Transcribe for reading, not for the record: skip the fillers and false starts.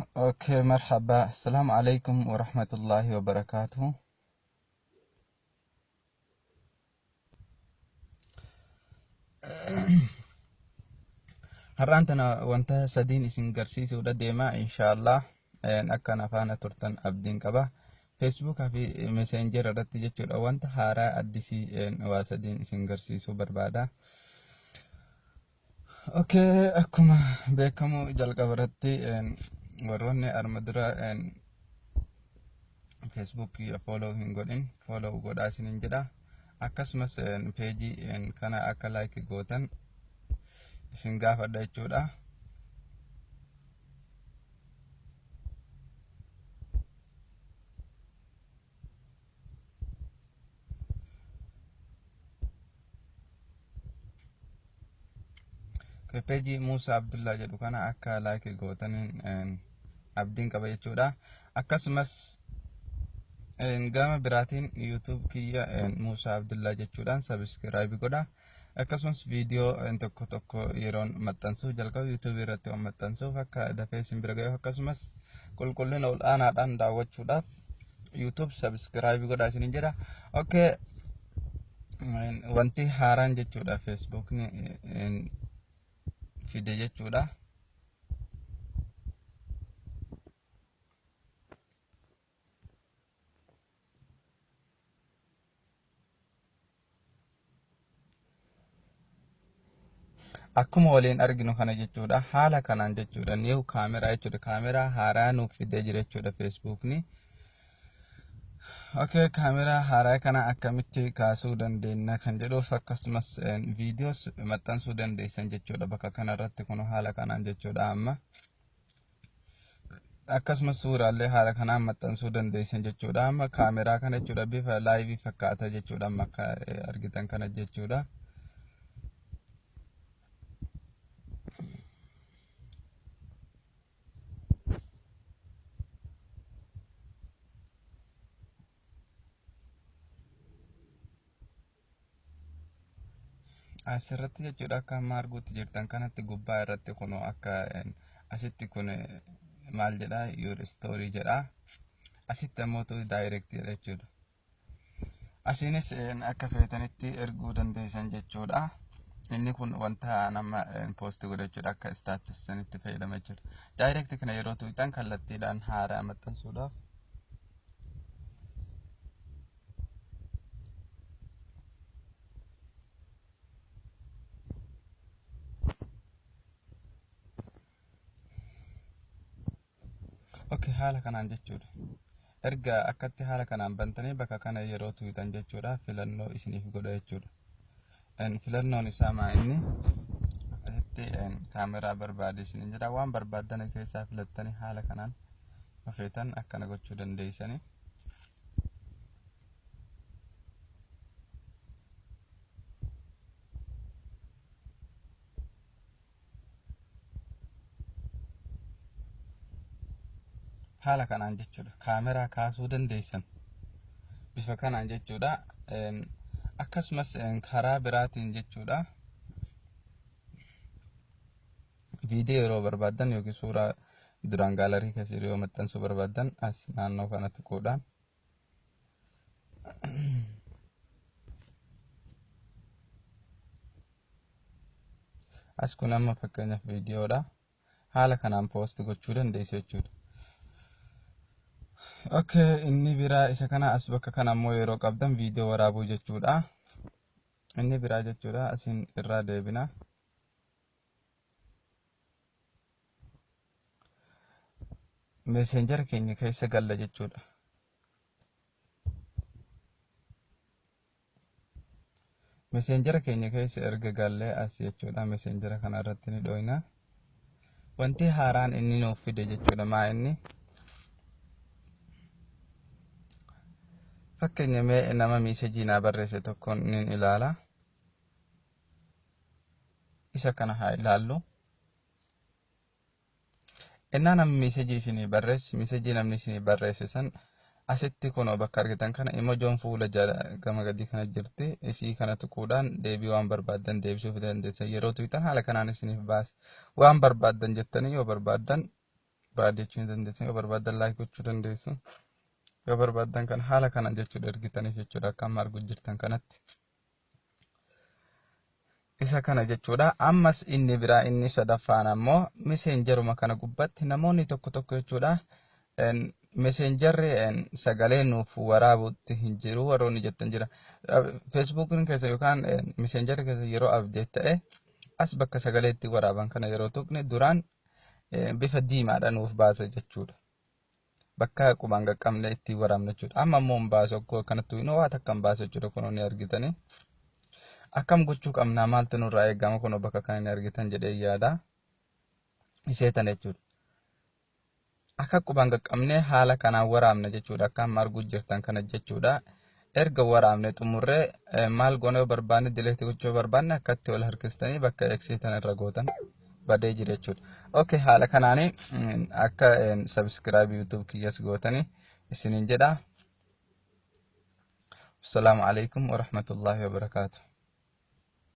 Okay, marhaba. Assalamu alaikum wa rahmatullahi wa barakatuh. Har'aan tana wanta sadiin isin garsiisuudha deema, inshaallah akka na faana turtan abdiin qaba. Feesbuukaa fi Messenger irratti jechuudha, wanta haaraa addisii waa sadiin isin garsiisuu barbaada. Okay, akkuma beekamu jalqaba irratti warroonni arma dura Facebook follow hin godhin, follow godhaa isiniin jedha. Akkasumas peejii kana akka like gootan isin gaafadha jechuudha. Peejii Muusaa Abdullaa jedhu kana akka like gootaniin abdiin qaba jechuudha. Akkasumas gama biraatiin YouTube kiyya Muusaa Abdullaa jechuudhaan subscribe godha. Akkasumas viidiyoo tokko tokko yeroon maxxansuuf jalqaba YouTube irratti waan maxxansuuf akka dafee isin bira gahuuf, akkasumas qulqullina ol aanaadhaan daawwachuudhaaf YouTube subscribe godha isiniin jedha. Okay, wanti haaraan jechuudha Facebookni fide jechuudha. Akkuma waliin arginu kana jechuudha, haala kanaan jechuudha, new kaameraa jechuudha, kaameraa haaraa nuuf fidee jira jechuudha Facebookni. Okay, kaameraa haaraa kana akkamitti kaasuu dandeenya kan jedhuuf, akkasumas viidiyoos maxxansuu dandeessan jechuudha bakka kanarratti kun haala kanaan jechuudha amma. Akkasumas suuraalee haala kanaan maxxansuu dandeessan jechuudha. Amma kaameraa kana jechuudha bifa live fakkaata jechuudha amma akka argitan kana jechuudha. Asirratti jechuudha, akka amma arguutti jirtan kanatti, gubbaa irratti kun akka asitti kun maal jedha? Your story jedha. Asitti ammoo direct jedha jechuudha. Asiinis akka feetanitti erguu dandeessan jechuudha. Inni kun wanta nama post godhe jechuudha, akka statusanitti fayyadama jechuudha. Direct kana yeroo tuqxan kallattiidhaan haaraa maxxansuudhaaf. Okay, haala kanaan jechuudha. Erga akkatti haala kanaan bantanii bakka kana yeroo tuqxan jechuudha, filannoo isiniif godha jechuudha. Filannoon isaa maa inni asitti kaameraa barbaade isiniin jedha. Waan barbaaddan keessaa filattanii haala kanaan feetan akkana gochuu dandeessanii. Haala kanaan jechuudha kaameraa kaasuu dandeessan bifa kanaan jechuudha. Akkasumas karaa biraatiin jechuudha, viidiyoo yeroo barbaaddan yookiin suuraa duraan gallery keessa jiru yoo maxxansuu barbaaddan, as naannoo kana tuquudhaan as kun amma fakkeenyaaf viidiyoodha, haala kanaan post gochuu dandeessu jechuudha. Okay, inni biraa isa kana as bakka kana ammoo yeroo qabdan viidiyoo waraabuu jechuudha. Inni biraa jechuudha asiin irraa deebina. Messenger keenya keessa galla jechuudha. Messenger keenya keessa erga gallee as jechuudha, Messenger kana irratti ni dhoyna. Wanti haaraan inni nuuf fide jechuudha maa inni? Fakkeenya mee nama message naa barreesse tokkoon nin ilaala. Isa kana haa ilaallu. Innaa namni message isinii barreesse, message namni isinii barreesse san asitti kunoo bakka argitan kana emojoon fuula jala gama gadii kana jirti. Isii kana tuquudhaan deebii waan barbaaddan deebisuuf dandeessan. Yeroo tuqxan haala kanaan isiniif baasa. Waan barbaaddan jettanii yoo barbaaddan Bad jechuu ni dandeessan. Yoo barbaaddan like gochuu dandeessu. Yoo barbaaddan kan haala kana jechuudha ergitaniif jechuudha, akka amma arguu jirtan kanatti. Isa kana jechuudha. Ammas inni biraa, inni sadaffaan ammoo Messengeruma kana gubbatti namoonni tokko tokko jechuudha Messengerri sagalee nuuf waraabuutti hin jiru warroonni jettan jira. Facebookiin keessa yookaan Messengerri keessa yeroo update ta'e, as bakka sagalee itti waraaban kana yeroo tuqne, duraan bifa diimaadha nuuf baasa jechuudha. Bakka qubaan qaqqabne ittiin waraabna jechuudha. Amma immoo hin baasu, akkuma kanatti inoo waa takka hin baasu jechuudha, kun ni argitanii. Akkam gochuu qabnaa? Maaltu nurraa eegama? Kun bakka kana ni argitan jedhee yaada. Isee tana jechuudha. Akka qubaan qaqqabnee haala kanaan waraabna jechuudha. Akka amma arguu jirtan kana jechuudha. Erga waraabne xumurree maal goone? Yoo barbaanne delete gochuu, yoo barbaanne akkatti ol harkistanii bakka X tana irra gootan, badee jira jechuudha. Okay, haala kanaanii akka subscribe YouTube kiyyas gootanii isiniin jedha. Assalaamu alaikum warahmatullaahi wabarakaatu.